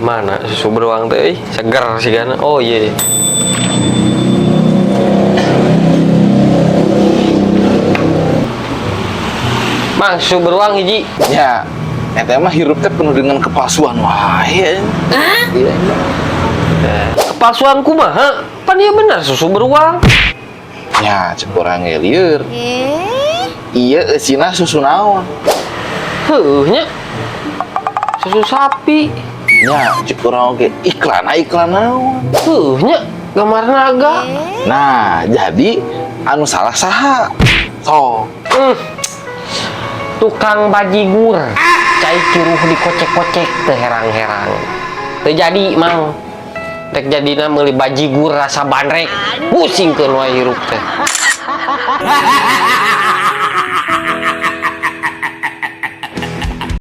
Mana susu beruang teh euy? Seger sigana. Oh iya. Mang, susu beruang hiji. Ya, eta mah hirup teh penuh dengan kepalsuan wae. Iya. Kepalsuan kumaha? Pan ieu bener susu beruang. Ya, cek urang ge lieur. Iya, eusina susu naon? Heuh nya. Susu sapi. Ya, cek urang oge iklan iklan naon? Heuh nya, gambar naga. Nah, jadi anu salah saha? So, Tukang bajigur. Cai kiruh dikocek-kocek teu herang-herang. Teu jadi, Mang. Rek jadina meuli bajigur rasa bandrek. Pusingkeun wae hirup teh.